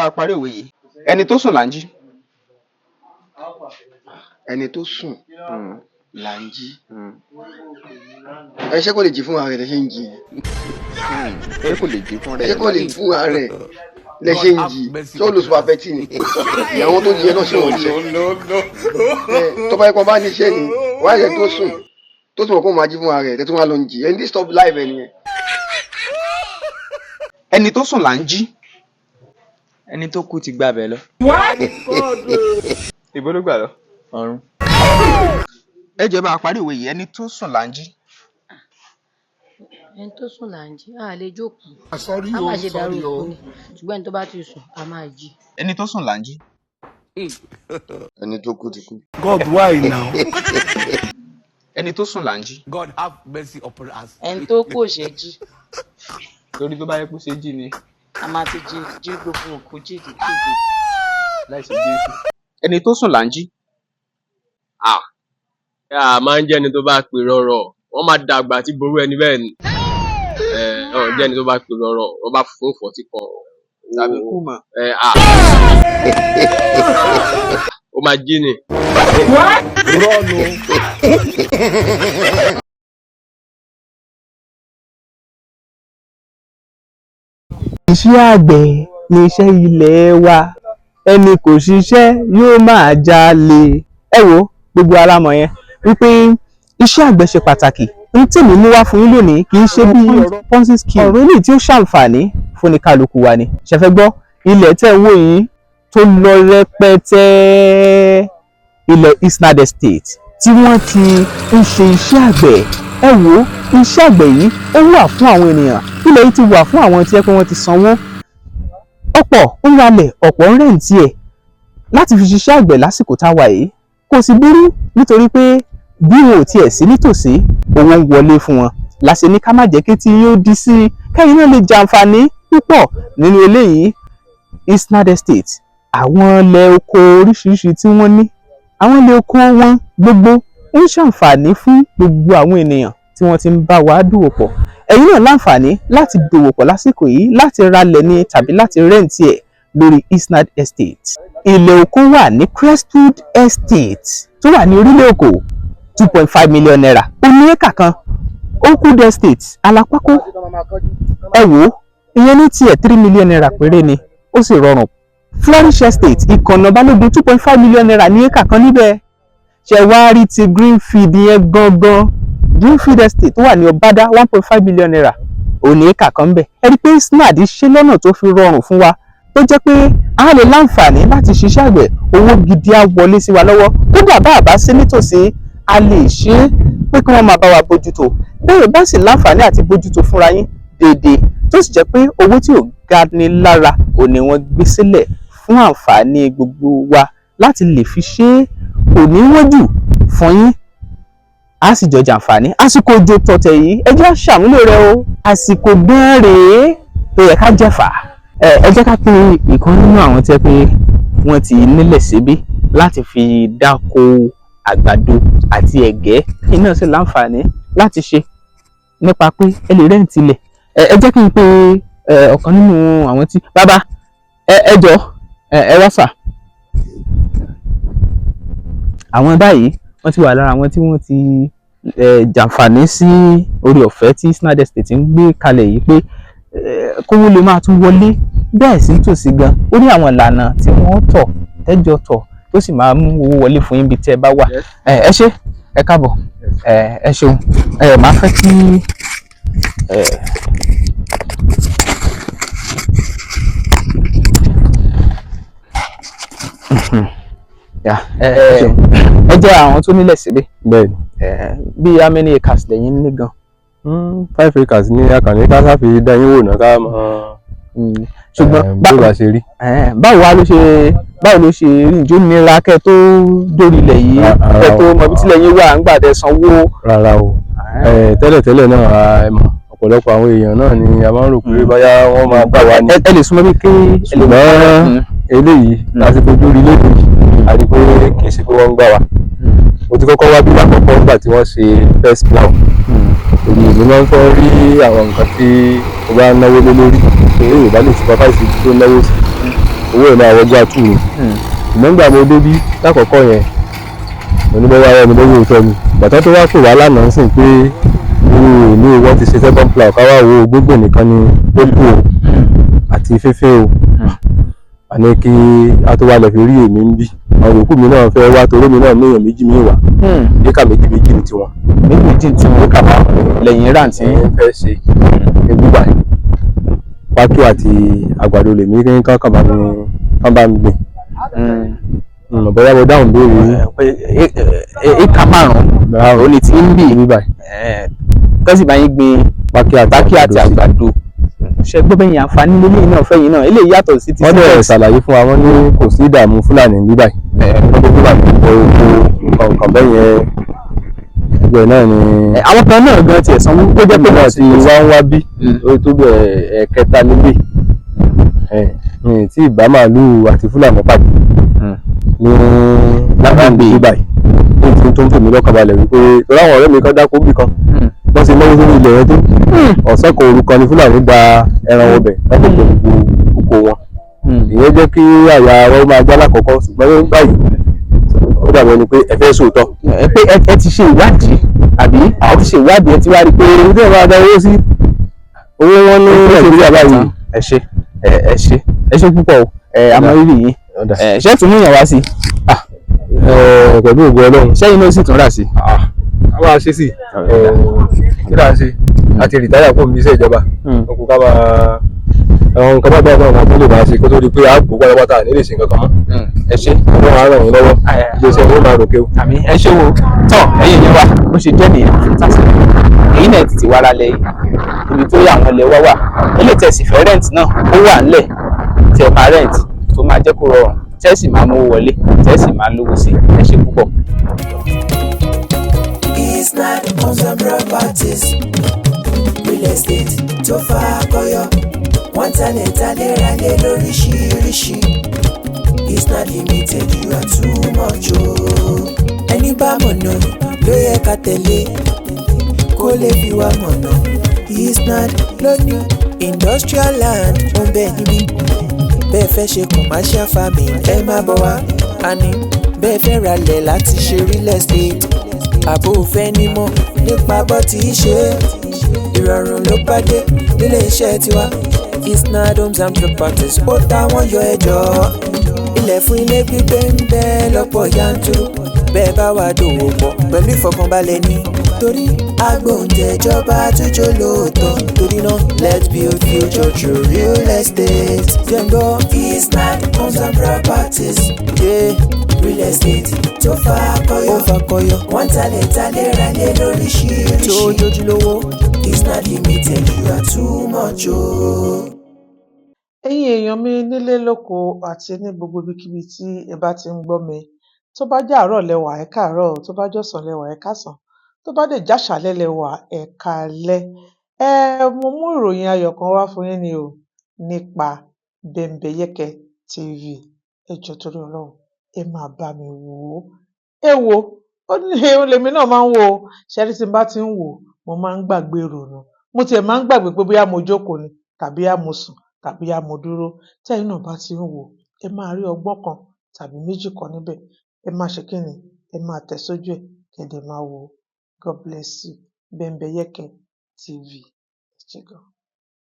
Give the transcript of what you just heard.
A parí òwe yìí. Ẹni tó sùn là ń jí. Ẹni tó sùn là ń jí. Ẹ ṣé kò lè jí fúnra rẹ̀ lẹ ṣe ń jí? Ṣé kò lè jí fún rẹ̀? Ṣé kò lè fúnra rẹ̀ lẹ ṣe ń jí? Ṣé ó lo supafẹ́tì ni? Ìyàwó tó jí ẹ náà ṣe wọ́n ṣe. Tó bá yẹ kó bá níṣẹ́ ni, wáyé ẹ tó sùn tó sùn kó máa jí fúnra rẹ̀ tẹ́ tó máa lọ ń jí. Ẹni tí stop life ẹ nìyẹn. Ẹni tó sùn là ń jí. Ẹni tó kú ti gbàbẹ̀ lọ. Ìbò ló gbà lọ. Ọ̀run. Ẹ jẹ́ bá a parí òwe yìí. Ẹni tó sùn là ń jí. Ẹni tó sùn là ń jí, a lè jókòó, a máa ṣe dàrú òkú ni, ṣùgbọ́n ẹni tó bá ti sùn a máa jí. Ẹni tó sùn là ń jí. Ẹni tó kú ti kú. God, why now? Ẹni tó sùn là ń jí. God have mercy upon us. Ẹni tó kú ò ṣe jí. Torí tó bá yẹ kó ṣe jí ni. A máa ti jí jí gbogbo òkú jíde jíde. Láìsí Jésù. Ẹni tó sùn là ń jí. A máa ń jẹ́ ẹni tó bá pè rọrọ̀, wọ́n máa dàgbà tí ború ẹni bẹ́ẹ̀ ni. Ẹ ọ̀ jẹ́ ẹni tó bá pè rọrọ̀, wọ́n bá fún fọ́tí kan. Tàbí kú mọ̀. Ẹ à ó máa jí ni. Iṣẹ́ àgbẹ̀ ni iṣẹ́ ilé wa, ẹni kò ṣiṣẹ́ yóò máa jalè. Ẹ wo gbogbo ara mọ̀ yẹn wípé iṣẹ́ àgbẹ̀ ṣe pàtàkì. N tèmi mú wá fún yín lónìí kì í ṣe bí ọ̀rọ̀ Ponzi scheme, ọ̀rọ̀ eléyìí tí ó ṣàǹfààní fún ní kálukú wa ni. Ṣẹ̀fẹ̀ gbọ́, ilẹ̀ tẹ́ ń wò yín tó lọ rẹpẹtẹ, ilẹ̀ Isnad Estate tí wọ́n ti ń ṣe iṣẹ́ àgbẹ̀. Ẹ wo iṣẹ́ àgbẹ̀ yìí, ó wà fún àwọn ènìyàn. Ilẹ̀ yìí ti wà fún àwọn tí ẹ pé wọ́n ti sanwó, ọ̀pọ̀ ń ralẹ̀, ọ̀pọ̀ ń rẹ̀ǹtì ẹ̀ láti fi ṣiṣẹ́ àgbẹ̀ lásìkò tá a wà yìí. Kò sì burú, nítorí pé bí wọn ò tiẹ̀ sí nítòsí, owó ń wọlé fún wọn. Láṣẹ ní ká má jẹ́ kí tí yóò di sí i, kẹ́yìn náà lè jàǹfààní púpọ̀ nínú eléyìí. Isnad Estate, àwọn ilẹ̀ oko oríṣiríṣi tí wọ́n ní, àwọn ilẹ̀ oko wọn gbogbo ń ṣàǹfààní fún gbogbo àwọn ènìyàn tí wọ́n ti ń bá wa dòwò pọ̀. Ẹ̀yin náà láǹfààní láti dòwò pọ̀ lásìkò yìí, láti ralẹ̀ ni tàbí láti rẹ́ǹtì ẹ̀ lórí Isnad Estate. Ilẹ̀ oko wà ní Crestwood Estate tó wà ní orílẹ̀ òkò, ₦2.5 million ó ní éka kan. Oakwood Estate, Alápákó, ẹ wò ó, ìyẹn ní tiẹ̀ ₦3 million péré ni, ó sì rọrùn. Flourish Estate, Ìkànnà Balógun, ₦2.5 million ní éka kan níbẹ̀. Ṣe wá rí ti Greenfield yẹn gangan, Greenfield Estate tó wà ní Ọbádá, ₦1.5 million òní éka kan ń bẹ̀. Ẹ rí i pé Isnad ṣe lọ́nà tó fi rọrùn fún wa, tó jẹ́ pé a lè láǹfààní láti ṣiṣẹ́ àgbẹ̀, owó gidi á wọlé sí wa lọ́wọ́. Kódà bá a bá sí nítòsí, a lè ṣe é pé kí wọ́n máa bá wa bójútó. Bẹ́ẹ̀ bá sì láǹfààní àti bójútó fúnra yín déédéé, tó sì jẹ́ pé owó tí ò ga ni lára ò ní wọ́n gbé sílẹ̀ fún àǹfààní gbogbo wa láti lè fi ṣe é, kò ní wọ́n jù fún yín, a sì jọ jàǹfààní. Àsìkò òjò tọ̀tẹ̀ yìí, ẹ jẹ́ á ṣàmúlò rẹ̀ o. Àsìkò gan rèé tó yẹ ká jẹ̀fà. Ẹ jẹ́ ká pe ìkan nínú àwọn tẹ́ pé wọ́n ti nílẹ̀ síbí láti fi dáko àgbàdo àti ẹ̀gẹ́, iná sì láǹfààní láti ṣe nípa pé ẹ lè rẹ́ǹtì ilẹ̀. Ẹ jẹ́ kí n pe ọ̀kan nínú àwọn tí bàbá ẹ jọ ẹ wá sà. Àwọn báyìí wọ́n ti wà lára àwọn tí wọ́n ti jàǹfààní sí orí ọ̀fẹ́ tí Isnad Estate ń gbé kalẹ̀ yìí pé kówó lè máa tún wọlé bẹ́ẹ̀ sí tòsí gan. Ó ní àwọn ìlànà tí wọ́n tọ̀ tẹ́jọ tọ̀ tó sì máa mú owó wọlé fún yín bí tẹ́ ẹ bá wà. Ẹ ṣé, ẹ káàbọ̀, ẹ ṣeun. Ẹ máa fẹ́ kí ẹ. Ẹ ṣeun. Ẹ jẹ́ àwọn tó nílẹ̀ síbí. Bẹ́ẹ̀ni. Bí how many acres lẹ́yìn ní gan? 5 acres ní akànnì ká sáfi dá yín wò náà ká mọ Ṣùgbọ́n bí ó bá ṣe rí. Báwo wá ló ṣe, báwo ló ṣe rí? Ìjó nira kẹ́ tó dórí ilẹ̀ yìí, kẹ́ tó mọ ibi tílẹ̀ yín wà ńgbà tẹ́ sanwó? Rárá o. Tẹ́lẹ̀tẹ́lẹ̀ náà, ẹ mọ̀, ọ̀pọ̀lọpọ̀ àwọn èèyàn náà ni a máa ń rò pé bóyá wọ́n máa gbà wá ní. Ẹ lè súnmọ́ bí kí ẹ lè Ṣùgbọ́n eléyìí láti fojú rí lóde, a rí pé kì í ṣe pé wọ́n ń gbà wá. Mo ti kọ́kọ́ wá bí lákọ̀ọ́kọ́ nígbà tí wọ́n ṣe first plan. Èmi máa ń fẹ́ rí àwọn nǹkan tí mo bá náwó lé lórí, pé èèyàn bá lè supervise ibi tó náwó sí. Owó ẹ̀ máa wọgbá tù ní. Ṣùgbọ́n nígbà mo débí lákọ̀ọ́kọ́ yẹn, mo ní bọ́wá rẹ̀ ni bọ́wá òótọ́ ni. Bàtà tó wá pè wá lánàá ń sìn pé irú ìlú wọn ti ṣe second plow, káwá wo gbogbo nìkan ni ó kù o àti fífín o. Àní kí a tó wá lọ fi rí èmi ń bí. Àwọn yòókù mi náà fẹ́ wá torí mi náà ní èèyàn méjì mi wà. Éka méjì méjì ní tiwọn. Méjì méjì tí wọn Éka márùn-ún lẹ́yìn rántí. ń fẹ́ ṣe ní bíbá yìí. Pákí àti àgbàdo lèmi kí kán kàn bá mi kán bá mi gbìn. Mọ̀ bóyá mo dáhùn béèrè yín. Éka márùn-ún òní tí ń bì ní bíbá yìí. Kán sì bá yín gbin Pákí àti pákí àti sí. àgbàdo. Ṣe gbọ́ bẹ́yìn àǹfààní lélẹ́yìn náà fẹ́yìn náà, eléyìí yàtọ̀ sí ti Wọ́n dẹ̀ ṣàlàyé fún wa, wọ́n ní kò sí ìdààmú Fúlàní ní bíbá yìí. Wọ́n ní Fúlàní kọ oko nǹkan nǹkan bẹ́ẹ̀ yẹn, gbogbo ẹ̀ náà ni. Àwọn kan náà gan tiẹ̀ sanwó Ó jẹ́ pé wọ́n ti wá ń wá bí ó tó bẹ̀ ẹ̀ẹ̀kẹta níbí. Mi tí ìbá màálùú àti Fúlàní pàdé ní lágbàgbé bíbá yìí. Ní ti tó ń fèmí lọ́kàn balẹ̀ wípé torí àwọn ọ̀rẹ́ mi kan dákó bì kan, wọ́n ti náwó sórí ilẹ̀ yẹn tó ọ̀sán kan òru kan ni Fúlàní da ẹran ọbẹ̀ wọ́n kò gbogbo oko wọn. Ìyẹn jẹ́ kí àyà wọn máa já lákọ̀ọ́kọ́, ṣùgbọ́n ní báyìí ó dàbí ẹni pé ẹ fẹ́ sòótọ́. Ẹ pé ẹ ti ṣe ìwádìí àbí ẹ ti ṣe ìwádìí, ẹ ti wá rí i pé Èyí tí ẹ máa da owó sí owó wọn ní Nàìjíríà báyìí. Ẹ ṣe, ẹ ṣe, ẹ ṣe púpọ̀ o. Ẹ àmọ́ rírì yín. Ẹ ṣé tún múyàn wá sí i? Pẹ̀lú ògo Ọlọ́run. Ṣẹ́yìn náà sì tún rà sí i? A máa ṣe sí kí là ń ṣe àti rìtáyà kó mi iṣẹ́ ìjọba ọkùnrin ká máa àwọn nǹkan bá bá bá tó lè máa ṣe kó tó di pé a gbó pátápátá ní lè ṣe nǹkan kan mọ́. Ẹ ṣe. Ọlọ́run á ràn yín lọ́wọ́, iléeṣẹ́ yóò máa ròkè o. Àmín, ẹ ṣé wo tọ ẹ̀yin yẹn wá bó ṣe jẹ́ nìyẹn fún tásìkò èyí náà tètè wá lálẹ́ yìí ibi tó yà àwọn ilẹ̀ wá wà. Ilé tẹ̀sí fẹ́ rent náà ó wà ńlẹ̀ tẹ̀ máa rent tó máa jẹ́ kó rọrùn, tẹ́sì máa mówó wọlé, tẹ́sì máa lówó sí. Ẹ ṣé púpọ̀. Isnad Homes and Properties, real estate tó fakọyọ, wọ́n talẹ̀ talẹ̀ ralẹ̀ lóríṣiríṣi. Isnad Limited, you are too much o. Ẹni bá mọ̀nà ló yẹ ká tẹ̀lé kó lè fi wá mọ̀nà. Isnad ló ní industrial land ó ń bẹ níbí. Bẹ́ẹ̀ fẹ́ ṣe commercial farming, ẹ má bọ̀ wá. Àní bẹ́ẹ̀ fẹ́ ralẹ̀ láti ṣe real estate, àbò fẹ́ nímọ̀ nípa bó ti ṣe é, ìrọ̀rùn ló bá dé nílé iṣẹ́ tiwa. Isnad Homes and Properties ó táwọn yọ ẹjọ́. Ilẹ̀ fún ilé gbígbé ń bẹ lọ́pọ̀ yanturu. Bẹ́ẹ̀ bá wà dòwò pọ̀ pẹ̀lú ìfọkànbalẹ̀ ní torí agbóǹtẹ̀jọba àtúnjọ lóòótọ́. Torí náà, let's build future through real estate. Jẹ́ngbọ́ Isnad Homes and Properties, yeah. Real estate tó fakọyọ, ó fakọyọ, wọ́n talẹ̀ talẹ̀ ralẹ̀ lóríṣiríṣi tó jójúlówó. Isnad Limited, you are too much o. Ẹ̀yin èèyàn mi nílé lóko àti ní gbogbo ibikíbi tí ẹ bá ti ń gbọ́ mi, tó bá jẹ́ àárọ̀ lẹ wà, ẹ káàárọ̀ o, tó bá jọ̀sán lẹ wà, ẹ káàsán, tó bá dẹ̀ jáṣàálẹ́ lẹ wà, ẹ káalẹ́. Mo mú ìròyìn ayọ̀ kan wá fún yín ni o nípa Bembeyeke TV. Ẹ jọ̀ọ́, torí Ọlọ́run, ẹ máa bá mi wò ó. Ẹ wò ó ní òun lèmi náà máa ń wò ó. Ṣé rí, tí n bá ti ń wò ó, mo máa ń gbàgbé ìrònú. Mo tiẹ̀ máa ń gbàgbé pé bóyá mo jókòó ni tàbí bóyá mo sùn tàbí bóyá mo dúró. Tẹ́yin náà bá ti ń wò ó, ẹ máa rí ọgbọ́n kan tàbí méjì kọ́ níbẹ̀. Ẹ máa ṣe kíni, ẹ máa tẹ̀ sójú ẹ̀, kẹ́ dẹ̀ máa wò ó. God bless you. Bembeyeke TV. Ẹ ṣé gan.